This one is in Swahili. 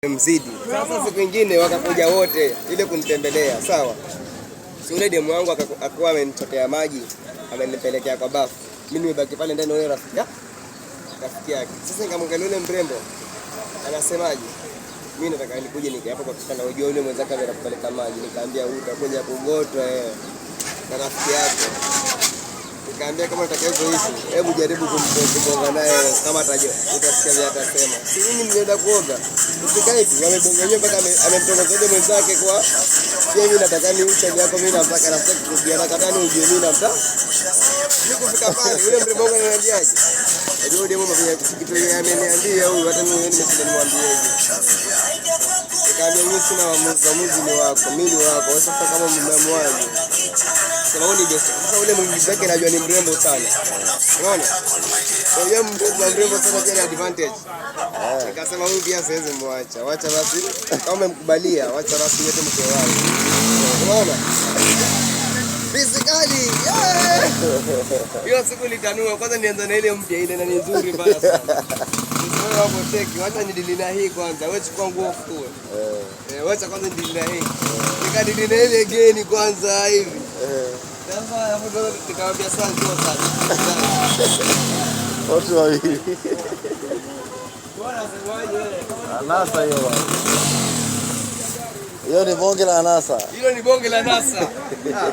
Mzidi. Sasa siku nyingine wakakuja wote ile kunitembelea, sawa. Si yule demu wangu akakuwa amenichotea maji, amenipelekea kwa bafu. Mimi nimebaki pale ndani na yule rafiki yake. Sasa nikamwangalia yule mrembo. Anasemaje? Mimi nataka nikuje nikae hapo kwa kitanda, unajua yule mwenzake ameenda kupeleka maji. Nikaambia huyu utakuja kugotwa na rafiki yake. Nikaambia kama unataka hizo hizo, hebu jaribu kumbonga naye kama atajua, utasikia vile atasema. Si mimi nilienda kuoga. Kufika hivi wamebonga wenyewe mpaka amemtongoza yule mwenzake kwa pia mimi nataka ni ucha yako mimi namtaka na sitaki kurudia nataka nani ujue mimi namtaka. Mimi kufika pale yule mrembo wangu ananiambiaje? Unajua yule demu mwenye kitu yeye ameniambia huyu hata mimi nimeshinda nimwambie hivi. Nikamwambia mimi sina uamuzi, uamuzi ni wako, mimi ni wako. Sasa kama mmeamuaje? Sema huyu ni best. Sasa ule mwingi wake najua ni mrembo sana. Unaona? Kwa hiyo mrembo sana pia ni advantage. Nikasema huyu pia siwezi muacha. Wacha basi kama umemkubalia, wacha basi niete mke wangu. Unaona? Physically. Yeah! Hiyo siku litanua kwanza nianza na ile mpya ile na ni nzuri mbaya sana. Wewe hapo cheki, wacha nidili na hii kwanza. Wewe chukua nguo ufue. Eh, wacha kwanza nidili na hii. Nikadili na ile geni kwanza hivi. Sasa hapo ndo nikamwambia sasa njoo sasa. Watu wawili. Bwana asemaje wewe? Anasa hiyo bwana. Hiyo ni bonge la anasa. Hilo ni bonge la nasa. Ah.